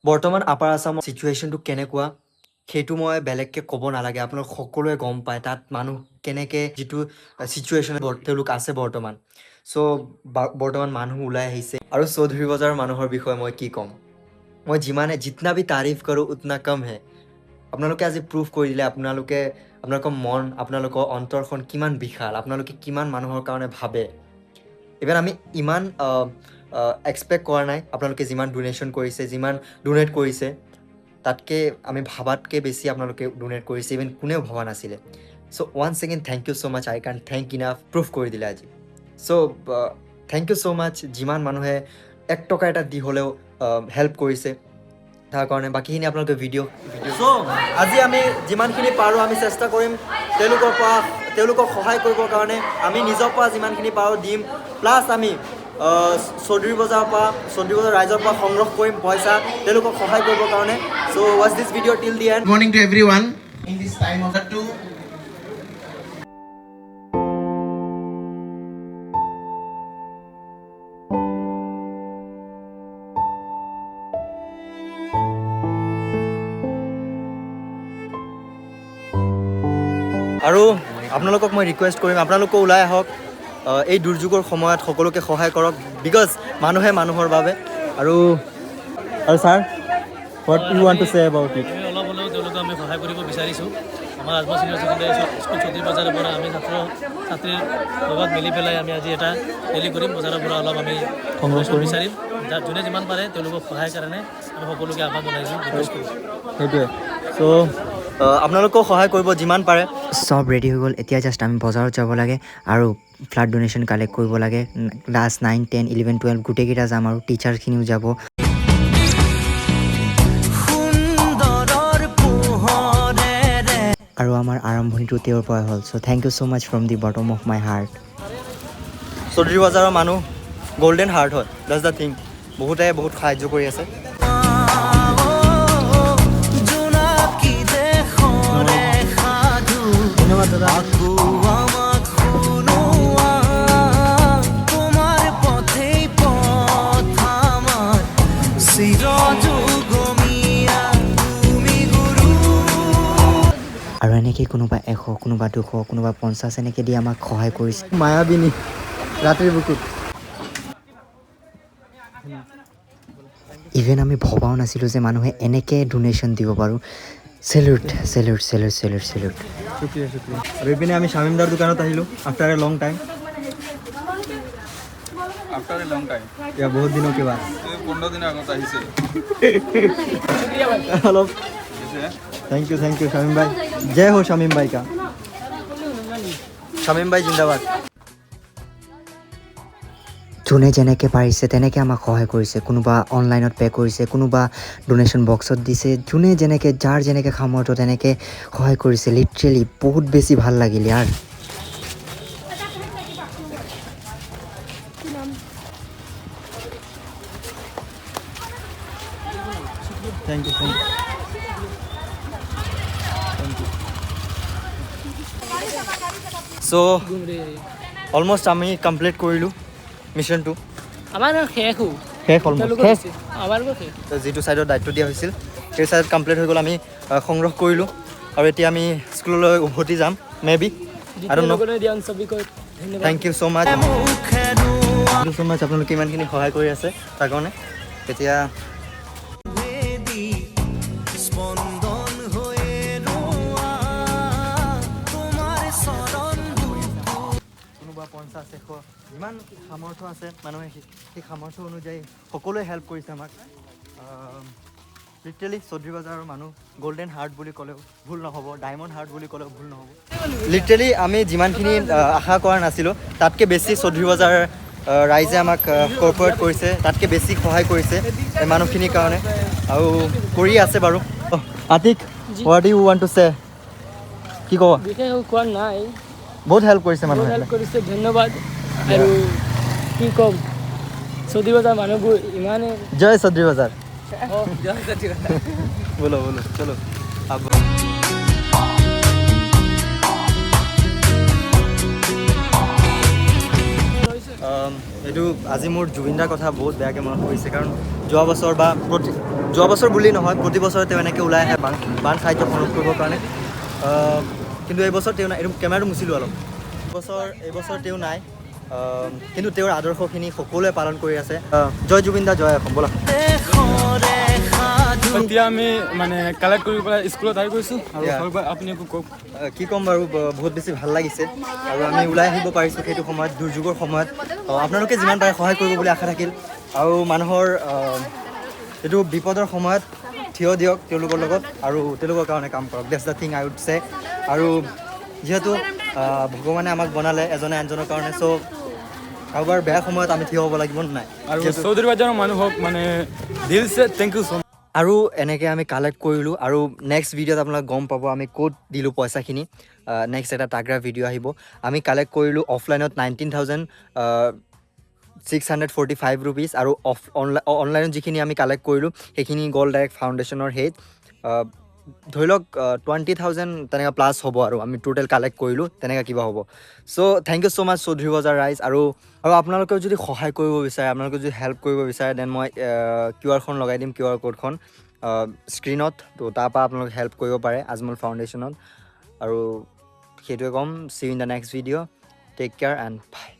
বৰ্তমান আপাৰ আছামৰ চিটুৱেশ্যনটো কেনেকুৱা, সেইটো মই বেলেগকৈ ক'ব নালাগে, আপোনালোক সকলোৱে গম পায় তাত মানুহ কেনেকৈ, যিটো চিটুৱেশ্যন তেওঁলোক আছে বৰ্তমান। চ' বৰ্তমান মানুহ ওলাই আহিছে। আৰু চৌধুৰী বজাৰৰ মানুহৰ বিষয়ে মই কি ক'ম? মই যিমানে जितना भी तारीफ करूँ, उतना कम है। আপোনালোকে আজি প্ৰুফ কৰি দিলে, আপোনালোকৰ মন, আপোনালোকৰ অন্তৰখন কিমান বিশাল, আপোনালোকে কিমান মানুহৰ কাৰণে ভাবে। ইভেন আমি ইমান এক্সপেক্ট কৰা নাই, আপোনালোকে যিমান ডোনেশ্যন কৰিছে, যিমান ডোনেট কৰিছে, তাতকৈ আমি ভাবাতকৈ বেছি আপোনালোকে ডোনেট কৰিছে, ইভেন কোনেও ভবা নাছিলে। চ' one second, thank you so much. I can thank enough. Proof কৰি দিলে আজি। So thank you so much, যিমান মানুহে 1 টকা এটা দি হ'লেও হেল্প কৰিছে তাৰ কাৰণে। বাকীখিনি আপোনালোকে ভিডিঅ'। চ' আজি আমি যিমানখিনি পাৰোঁ, আমি চেষ্টা কৰিম তেওঁলোকৰ পৰা, তেওঁলোকক সহায় কৰিবৰ কাৰণে। আমি নিজৰ পৰা যিমানখিনি পাৰোঁ দিম, প্লাছ আমি চৌধুৰী বজাৰৰ পৰা, চৌধুৰী বজাৰ ৰাইজৰ পৰা সংগ্ৰহ কৰিম পইচা তেওঁলোকক সহায় কৰিবৰ কাৰণে। So watch this video till the end. Good morning to everyone. In this time of the two আৰু আপোনালোকক মই ৰিকুৱেষ্ট কৰিম, আপোনালোকো ওলাই আহক, এই দুৰ্যোগৰ সময়ত সকলোকে সহায় কৰক, because মানুহে মানুহৰ বাবে। আৰু sir, what you want to say about it? আমি অলপ হ'লেও তেওঁলোকক আমি সহায় কৰিব বিচাৰিছোঁ। আমাৰ Ajmal senior secondary school, Choudhury বজাৰৰ পৰা আমি ছাত্ৰ ছাত্ৰীৰ লগত মিলি পেলাই আমি আজি এটা ৰেলী কৰিম। বজাৰৰ পৰা অলপ আমি সংগ্ৰহ কৰিম। বিচাৰিম। যাৰ যোনে যিমান পাৰে, তেওঁলোকক সহায় কাৰণে আমি সকলোকে আহ্বান জনাইছোঁ, ৰিকুৱেষ্ট কৰিছোঁ। সেইটোৱে। চ' আপোনালোকেও সহায় কৰিব যিমান পাৰে। চব ৰেডি হৈ গ'ল। এতিয়া জাষ্ট আমি বজাৰত যাব লাগে আৰু ফ্লাড ডনেশ্যন কালেক্ট কৰিব লাগে। ক্লাছ 9, 10, 11, 12 গোটেইকেইটা যাম আৰু টিচাৰখিনিও যাব। সুন্দৰৰ পোহৰেৰে আৰু আমাৰ আৰম্ভণিটো তেওঁৰ পৰাই হ'ল। So thank you so much from the bottom of my heart. Choudhury বজাৰৰ মানুহ গল্ডেন হাৰ্ট হয়, that's the thing. বহুতে বহুত সাহাৰ্য কৰি আছে। জোনাকী দেশৰে সাধু, ধন্যবাদ দাদা। আকৌ আমাক শুনোৱা, তোমাৰ পথেই পথ আমাৰ চিৰযুগমীয়া, তুমি গুৰু। আৰু এনেকেই কোনোবা 100, কোনোবা 200, কোনোবা 50, এনেকৈ দি আমাক সহায় কৰিছে। মায়াবিনী ৰাতিৰ বুকুত। ইভেন আমি ভবাও নাছিলোঁ যে মানুহে এনেকৈ ডনেশ্যন দিব পাৰোঁ। Salute, salute, salute, salute, salute. শুক্ৰিয়া, শুক্ৰিয়া। আৰু এইপিনে আমি শামীমদাৰ দোকানত আহিলোঁ after a long time. After a long time. ইয়া, বহুত दिनों के बाद। 15 দিনৰ আগত আহিছে। অলপ পিছে thank you, thank you Shamim भाई। जय हो शमीम भाई का। शमीम भाई जिंदाबाद। যোনে যেনেকৈ পাৰিছে, তেনেকৈ আমাক সহায় কৰিছে। কোনোবা অনলাইনত পে' কৰিছে, কোনোবা ডনেশ্যন বক্সত দিছে। যোনে যেনেকৈ, যাৰ যেনেকৈ সামৰ্থ্য, তেনেকৈ সহায় কৰিছে। লিটাৰেলি বহুত বেছি ভাল লাগিল ইয়াৰ। Thank you, thank you, thank you. So almost আমি কমপ্লিট কৰিলোঁ মিছনটো। আমাৰ শেষ। শেষ, অলমষ্ট শেষ। আমাৰ শেষ। যিটো ছাইডত দায়িত্ব দিয়া হৈছিল, সেই ছাইডত কমপ্লিট হৈ গ'ল। আমি সংগ্ৰহ কৰিলোঁ আৰু এতিয়া আমি স্কুললৈ উভতি যাম, may be, I don't know. दिया उन सभी को धन्यवाद। Thank you so much. মুখে ৰোৱা thank you so much, আপোনালোকে ইমানখিনি সহায় কৰি আছে তাৰ কাৰণে। এতিয়া ভেদি স্পন্দন হৈয়ে ৰোৱা তোমাৰ চৰণ কোনোবা 50, 100, যিমান সামৰ্থ্য আছে মানুহে, সেই সামৰ্থ্য অনুযায়ী সকলোৱে হেল্প কৰিছে আমাক। লিটাৰেলি চৌধুৰী বজাৰৰ মানুহ গল্ডেন হাৰ্ট বুলি ক'লেও ভুল নহ'ব, ডায়মণ্ড হাৰ্ট বুলি ক'লেও ভুল নহ'ব। লিটাৰেলি আমি যিমানখিনি আশা কৰা নাছিলোঁ, তাতকৈ বেছি চৌধুৰী বজাৰ ৰাইজে আমাক কৰ্পৰেট কৰিছে, তাতকৈ বেছি সহায় কৰিছে এই মানুহখিনিৰ কাৰণে আৰু কৰি আছে বাৰু। Atiq, what you want to say? কি ক'ব? বিশেষ একো কোৱা নাই। বহুত হেল্প কৰিছে বহুত মানুহে। হেল্প কৰিছে, ধন্যবাদ। আৰু কি ক'ম, চৌধুৰী বজাৰ মানুহবোৰ ইমানেই জয় চৌধুৰী বজাৰ। बोलो बोलो, चलो अब। এইটো আজি মোৰ জুবিনদাৰ কথা বহুত বেয়াকৈ মনত পৰিছে, কাৰণ যোৱা বছৰ বা প্ৰতি যোৱা বছৰ বুলি নহয়, প্ৰতি বছৰে তেওঁ এনেকৈ ওলাই আহে বান সাহাৰ্য সংগ্ৰহ কৰিবৰ কাৰণে। কিন্তু এইবছৰ তেওঁ নাই। এইটো কেমেৰাটো মুচিলোঁ অলপ। এইবছৰ তেওঁ নাই, কিন্তু তেওঁৰ আদৰ্শখিনি সকলোৱে পালন কৰি আছে। জয় জুবিন দা, জয় অসম। ব'লা। দেশৰে সাধু। এতিয়া আমি মানে কালেক্ট কৰি পেলাই স্কুলত আহি গৈছোঁ আৰু আপুনি একো কওক। কি ক'ম বাৰু, বহুত বেছি ভাল লাগিছে আৰু আমি ওলাই আহিব পাৰিছোঁ সেইটো সময়ত, দুৰ্যোগৰ সময়ত। আপোনালোকে যিমান পাৰে সহায় কৰিব বুলি আশা থাকিল আৰু মানুহৰ এইটো বিপদৰ সময়ত থিয় দিয়ক তেওঁলোকৰ লগত আৰু তেওঁলোকৰ কাৰণে কাম কৰক। That's the thing I would say. আৰু যিহেতু ভগৱানে আমাক বনালে এজনে আনজনৰ কাৰণে, চ' কাৰোবাৰ বেয়া সময়ত আমি থিয় হ'ব লাগিব নে নাই? আৰু চৌধুৰী বাজাৰৰ মানুহক মানে দিল চে thank you so. আৰু এনেকৈ আমি কালেক্ট কৰিলোঁ আৰু নেক্সট ভিডিঅ'ত আপোনালোকে গম পাব আমি ক'ত দিলোঁ পইচাখিনি। নেক্সট এটা তাগৰা ভিডিঅ' আহিব। আমি কালেক্ট কৰিলোঁ অফলাইনত ₹19,645 আৰু অনলাইনত যিখিনি আমি কালেক্ট কৰিলোঁ, সেইখিনি গ'ল ডাইৰেক্ট ফাউণ্ডেশ্যনৰ হেৰিত। ধৰি লওক 20,000 তেনেকুৱা প্লাছ হ'ব আৰু আমি টোটেল কালেক্ট কৰিলোঁ, তেনেকুৱা কিবা হ'ব। So thank you so much, Choudhury বজাৰ ৰাইজ। আৰু আপোনালোকেও যদি সহায় কৰিব বিচাৰে, আপোনালোকে যদি হেল্প কৰিব বিচাৰে, then মই কিউ আৰখন লগাই দিম, কিউ আৰ ক'ডখন স্ক্ৰীণত। ত' তাৰপৰা আপোনালোকে হেল্প কৰিব পাৰে আজমল ফাউণ্ডেশ্যনত। আৰু সেইটোৱে ক'ম, see in the next video. Take care and bye.